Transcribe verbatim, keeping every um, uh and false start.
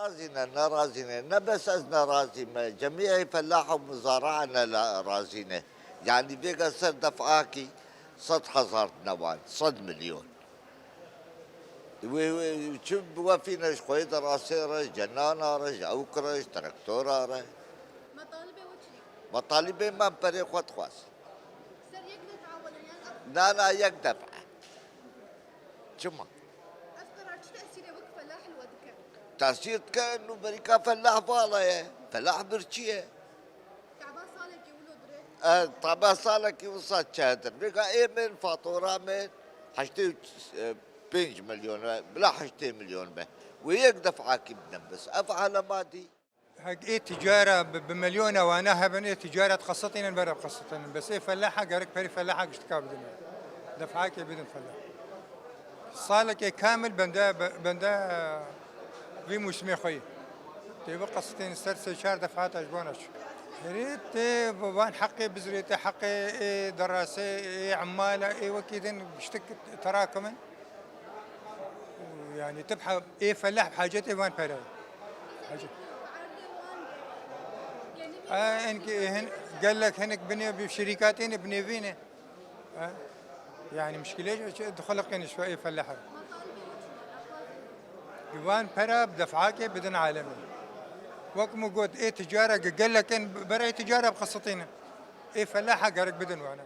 Razî ne, ne razî ne. Ne bes ez ne razî me. Cemî ê felah û mizara ne la-, razî ne. Yanî vêga ser defakî sed hezar dinewan, sed milyon. Wê, wê, çi biwefîne ji xweyê derasê re, ji cenana re, ji ewk re, ji traktora re. Metalibê we çi ye? Metalibê me perê xwe dixwaz. Ser yek def awelin yan ev? Na, na, yek def e. Çima? Ev qerar çi tesîrê wek felah li we dike? Tesîr dike, nû berîka felah vala ye. Felah birçî ye. Taba salekî wilo dirê? E, taba salekî wisa çetir. Vêga ê min, fatura min, heştê û pênc milyon be, bila heştê milyon be. Wê yek defakî bidin bes. Ev alema dî. Hek ê ticara bi, bi milyona wana hebin, ê ticara diqesitînin, bera biqesitînin. Bes ê felaha gerek perî felaha giştika bidin. Defakê bidin felah. Salekê kamil bende, be-, bende, e, vî mûsimê xwe yî. Tê biqesitînin ser sê çar defata ji bona çû. Herê tê bi van heqê bizirê, tê heqê ê derasê, ê emala, ê wekî din giştik terakimin. Yani tip ha-, ê felah hacetê van pere. Hacet. E, enkî hin, gelek hinek binê bi şirîkatê ne binêvî ne. E, yani muşkilê çi dixuliqên şo ê felah. Van pera bi defakê bidin alemê. Wek min got ê ticara ge-, gelek in bera ê ticara biqesitîne. Ê felaha gerek bidin wana.